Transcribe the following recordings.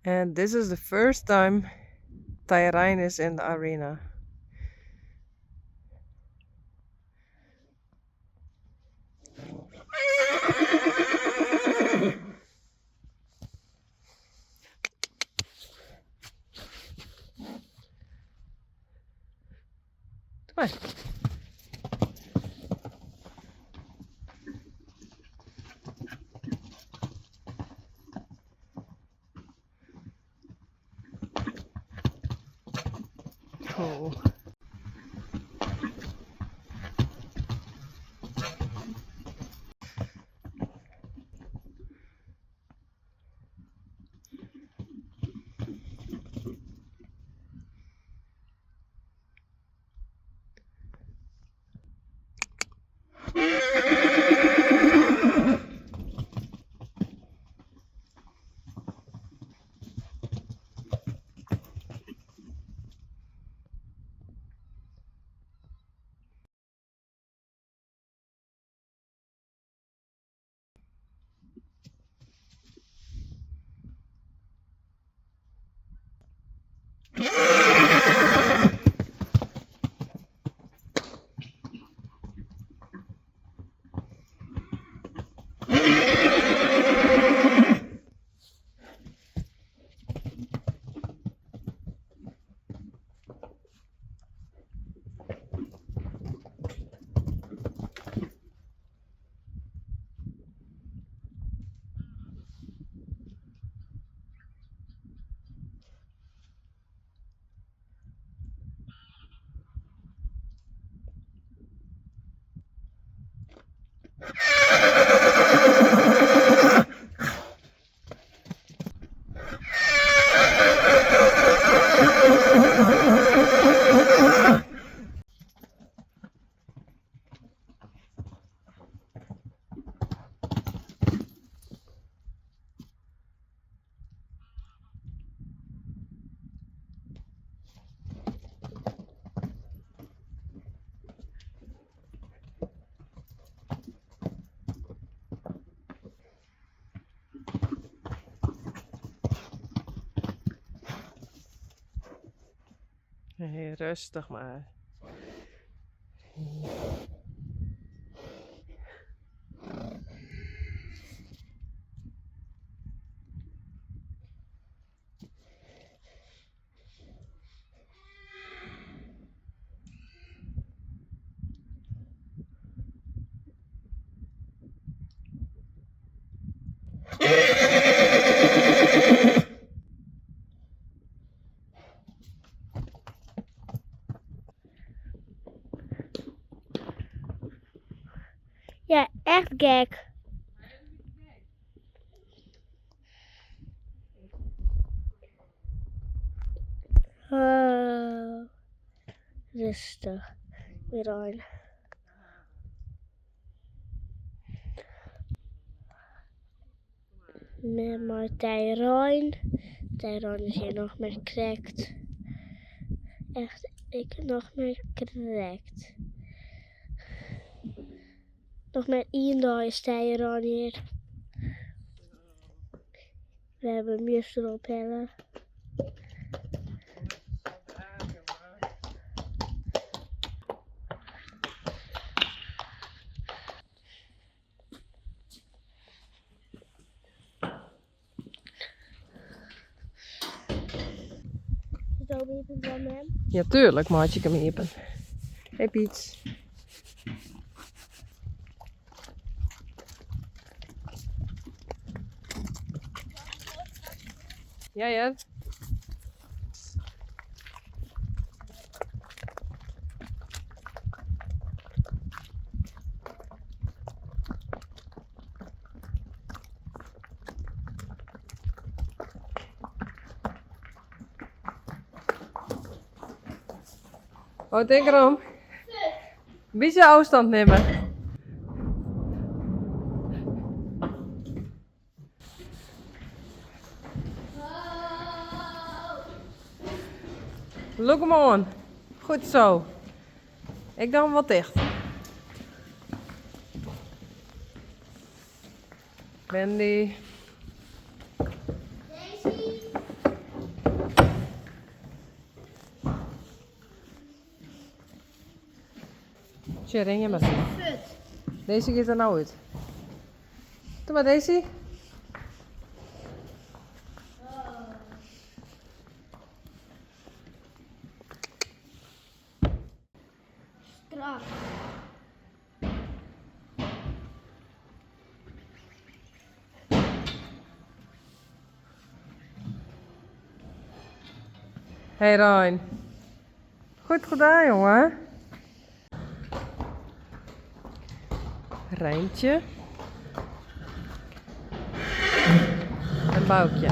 And this is the first time Tyrijn is in the arena. Doe mar. Oh. Hey, rêstich mar. Ja, echt gek. Oh, rêstich. Weer Mem mei Tyrijn. Tyrijn is hjir noch mar krekt. Echt, ik noch mar krekt. Noch mar ien dei is Tyrijn hjir. We hawwe him juster ophelle. Ja, tuurlijk meitsje ik him iepen. Hey Piet. Ja, ja. Oh, tink erom. Bytsje ôfstân nimme. Lûk him oan. Goed zo. Ik doch him wat ticht. Wendy. Daisy. Tsje, rin je mar hinne. Fut. Daisy giet der no út. Doe mar, Daisy. Strak. Hey Rein. Goed gedaan, jongen. Reintje. En Boukje.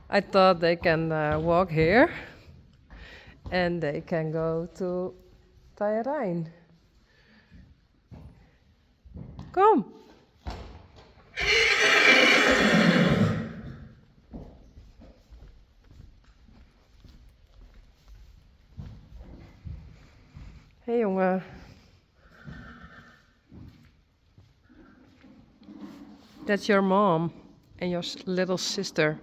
I thought they can walk here and they can go to Tairijn. Kom! Hey jongen. That's your mom and your little sister.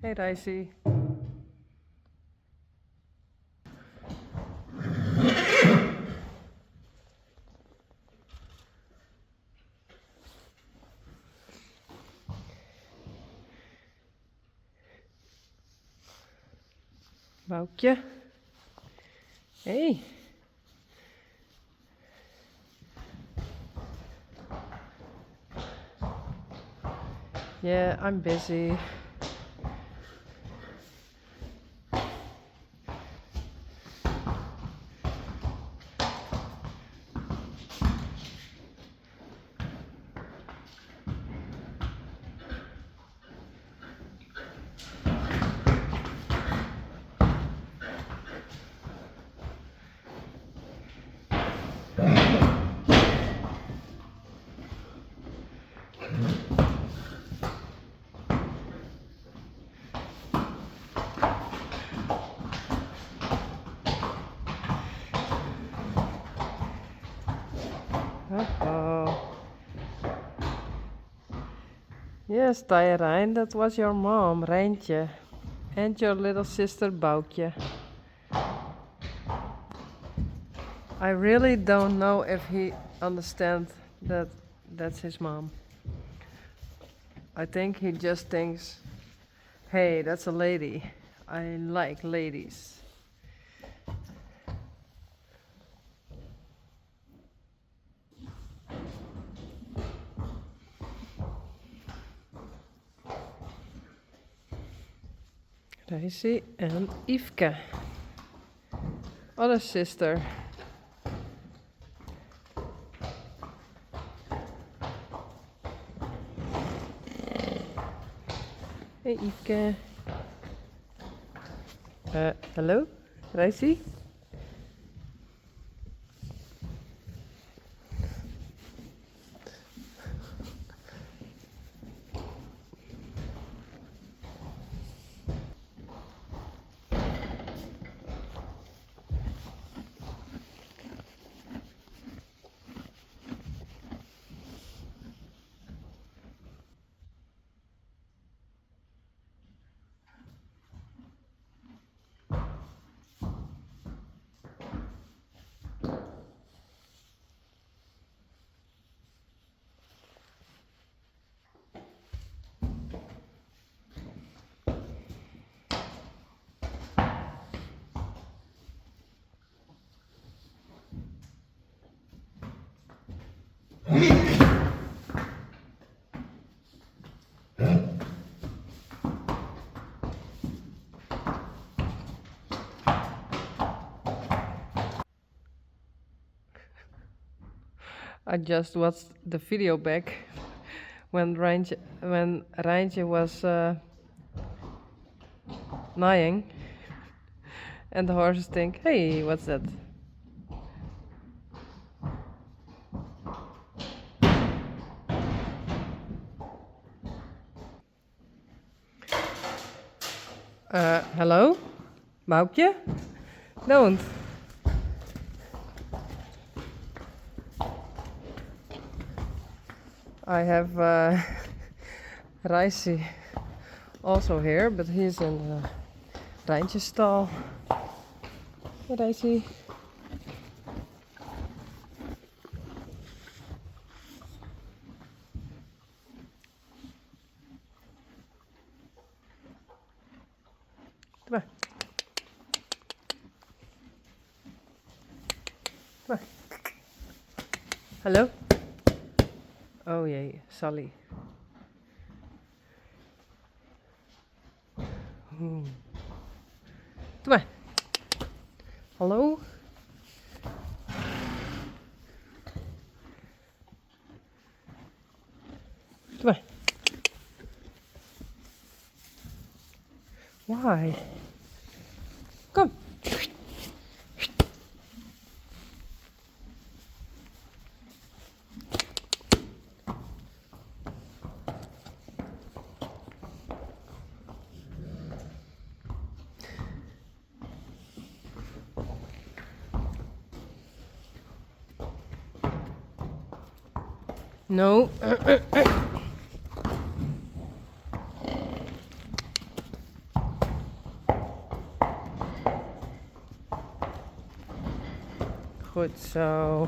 Hey Daisy. Boukje. Hey. Yeah, I'm busy. Uh-oh. Yes, Tairijn, that was your mom, Reintje. And your little sister, Boukje. I really don't know if he understands that that's his mom. I think he just thinks, hey, that's a lady. I like ladies. Daisy and Yfke, other sister. Hey Yfke. Hello, Daisy? I just watched the video back when Reintje was neighing, and the horses think, "Hey, what's that?" Hello? Boukje? Don't. I have Reisi also here, but he's in the Reintje stall. Hey, Reisi. Doe maar. Doe maar. Hallo? Oh jee, Sally. Doe maar. Hallo? Doe maar. Why? Kom. No. Goed zo.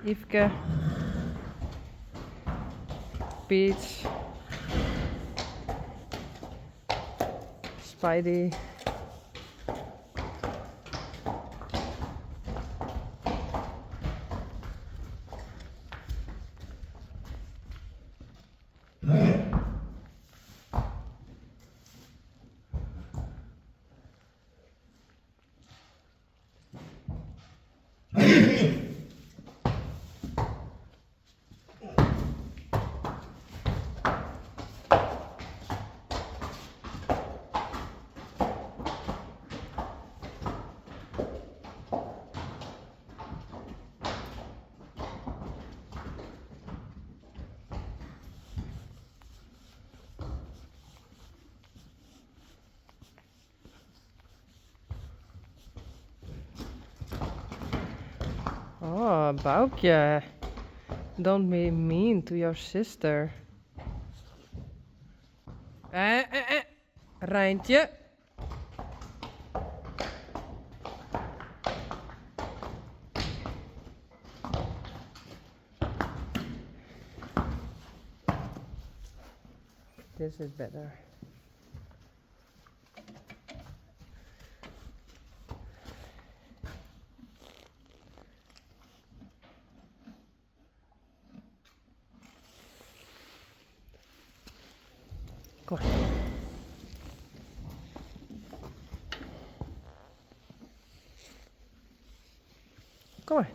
Yfke. Peach. Spidey. Oh, Boukje. Don't be mean to your sister. Reintje. This is better. Kom maar. Kom maar.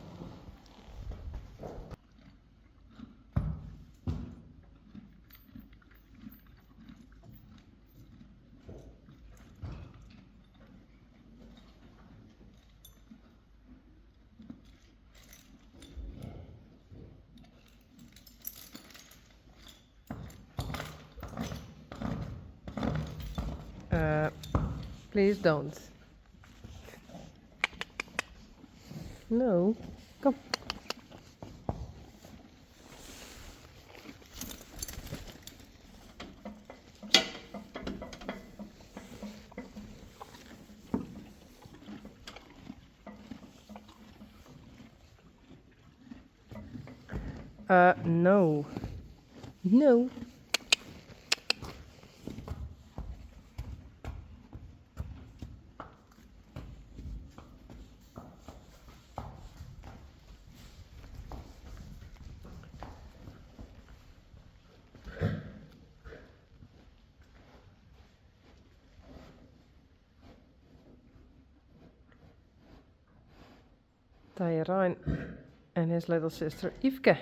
Please don't. No. Kom. No. No. Tije and his little sister Yfke.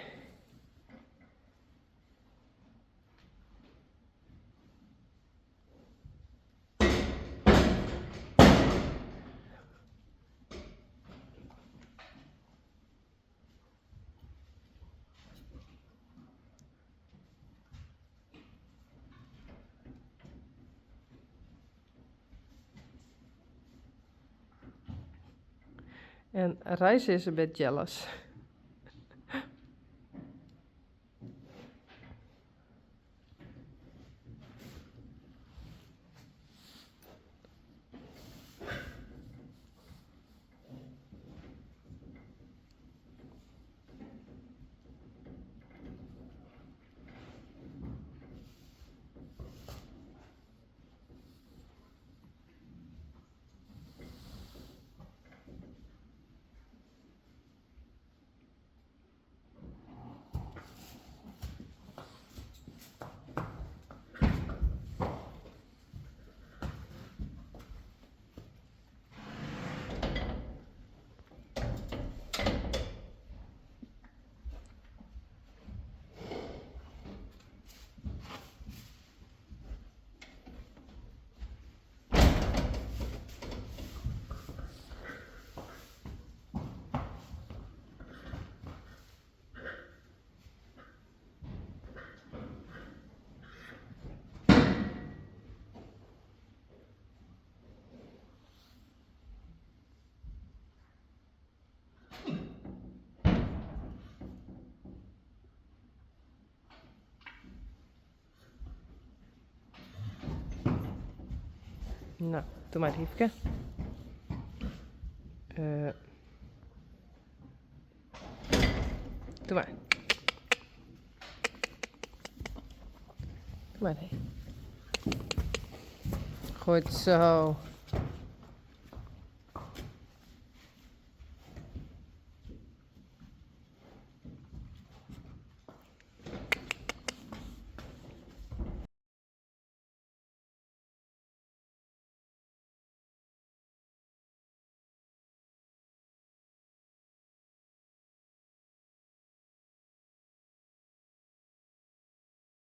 And Reis is a bit jealous. No, doe mar Yfke. Doe mar. Doe mar. Goed zo.